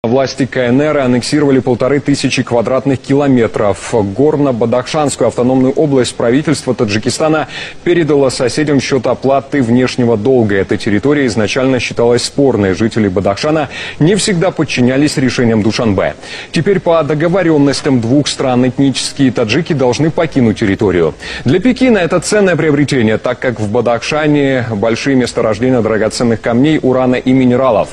Власти КНР аннексировали 1500 квадратных километров. Горно-Бадахшанскую автономную область правительство Таджикистана передало соседям счет оплаты внешнего долга. Эта территория изначально считалась спорной. Жители Бадахшана не всегда подчинялись решениям Душанбе. Теперь по договоренностям двух стран этнические таджики должны покинуть территорию. Для Пекина это ценное приобретение, так как в Бадахшане большие месторождения драгоценных камней, урана и минералов.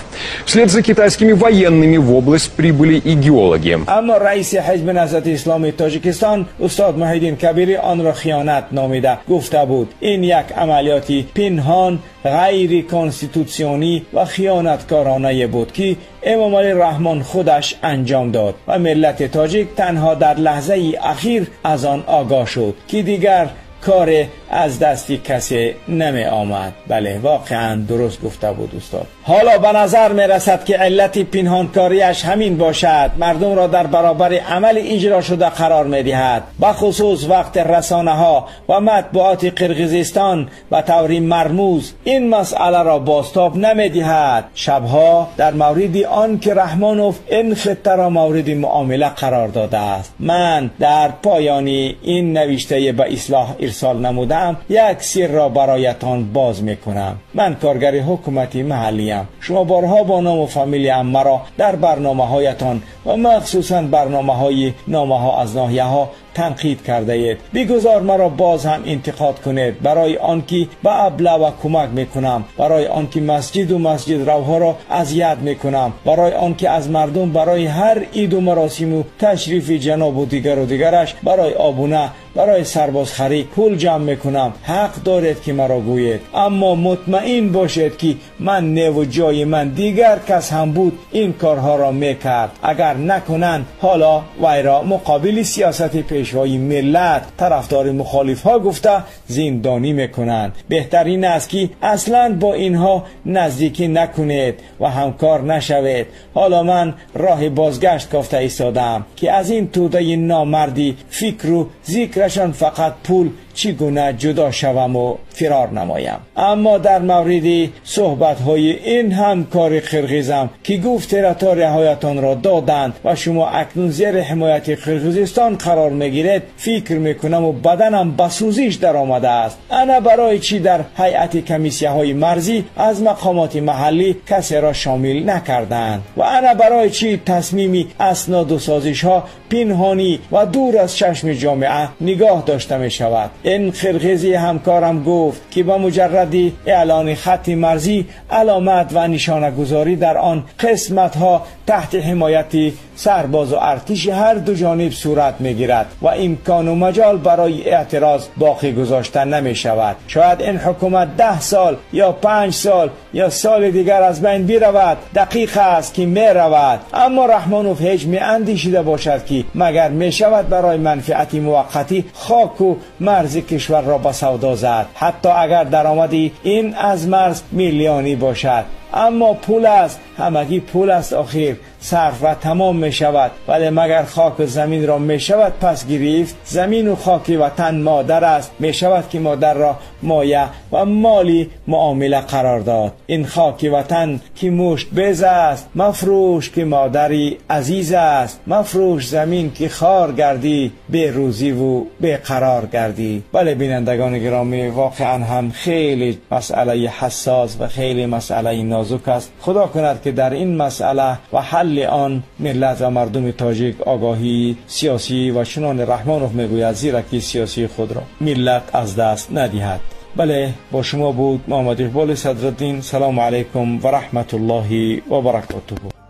Вслед за китайскими военными в область прибыли и геологи. Аммо раиси Ҳизби Наҳзати Исломии Тоҷикистон устод Муҳиддин Кабирӣ онро хиёнат номида гуфта буд, ин як амалиёти пинҳон, ғайриконститутсионӣ ва хиёнаткоронае буд, ки Эмомалӣ Раҳмон худаш анҷом дод ва миллати тоҷик танҳо дар лаҳзаи ахир аз он огоҳ шуд, ки дигар коре аз дасти касе нами омад. Бале, воқеан дуруст гуфта буд устод. Ҳоло ба назар мерасад, ки иллати пинҳонкориаш ҳамин бошад. Мардумро дар баробари амали иҷро шуда қарор медиҳад, бахусус вақти расонаҳо ва матбуоти Қирғизистон ба таври мармуз ин масъаларо бозтоб намедиҳад. Шабҳо дар мавриди он ки Раҳмонов ин хиттаро мавриди муомила қарор додааст. Ман дар поёни ин навиштаи ба ислоҳ ирсол намудам як сирро бароятон боз мекунам. Ман коргари ҳукумати маҳаллиям. Шумо борҳо бо ному фамилиям маро дар барномаҳоятон ва махсусан барномаҳои номаҳо аз ноҳияҳо танқид кардаед. Бигузор маро боз ҳам интиқод кунед, барои он ки ба аблава кӯмак мекунам, барои он ки масҷиду масҷидравҳоро азият мекунам, барои он ки аз мардум барои ҳар иду маросиму ташрифи ҷанобу дигару дигараш, барои обуна, барои сарбозхарӣ пул ҷамъ мекунам. Ҳақ доред, ки маро гӯед, аммо мутмаин бошед, ки ман неву ҷои ман дигар кас ҳам буд, ин корҳоро мекард. Агар накунанд, ҳоло вайро муқобили сиёсати пешвои миллат, тарафдори мухолифҳо гуфта зиндонӣ мекунанд. Беҳтарин аст, ки аслан бо инҳо наздикӣ накунед ва ҳамкор нашавед. Ҳоло ман роҳи бозгашт кофта истодаам, ки аз ин тӯдаи номардӣ фикру зикрашон фақат пул чӣ гуна ҷудо шаваму фирор намоям. Аммо дар мавриди суҳбатҳои ин ҳамкори қирғизам, ки гуфт территорияҳоятонро доданд ва шумо акнун зери ҳимояти Қирғизистон қарор мегиред, фикр мекунаму баданам ба сӯзиш даромадааст. Ана барои чӣ дар ҳайати комиссияҳои марзӣ аз мақомоти маҳаллӣ касеро шомил накарданд ва ана барои чӣ тасмими асноду созишҳо пинҳонӣ ва дур аз чашми ҷомеа нигоҳ дошта мешавад. Ин қирғизи ҳамкорам гуфт, ки ба муҷарради эълони хатти марзӣ, аломат ва нишонагузорӣ дар он қисматҳо таҳти ҳимояти сарбозу артиши ҳар ду ҷониб сурат мегирад ва имкону маҷол барои эътироз боқӣ гузошта намешавад. Шояд ин ҳукумат 10 сол ё 5 сол ё соли дигар аз байн биравад. Дақиқ аст, ки меравад. Аммо Раҳмонов ҳеҷ меандешида бошад, ки магар мешавад барои манфиати муваққатӣ хоку марзи кишварро ба савдо зад, ҳатто агар даромади ин аз марз миллионӣ бошад? Аммо пул аст, ҳамагӣ пул аст. Охир сарф ва тамом мешавад. Вале магар хоку заминро мешавад пас гирифт? Замину хоки ватан модар аст. Мешавад, ки модарро моя ва моли муомила қарор дод? Ин хоки ватан, ки мушт без аст, мафрӯш, ки модари азиз аст. Мафрӯш замин, ки хор гардӣ, берӯзиву беқарор гардӣ. Бале, бинандагони гиромӣ, воқеан ҳам хеле масъалаи ҳассос ва хеле масъалаи нозук аст. Худо кунад, ки дар ин масъала ва ҳалли он миллат ва мардуми тоҷик огоҳии сиёсӣ ва чунони Раҳмонов мегӯяд, зиракии сиёсии худро миллат аз даст надиҳад. Бале, бо шумо буд Муҳаммад Иқболи Садриддин. Салому алайкум ва раҳматуллоҳи ва баракотуҳу.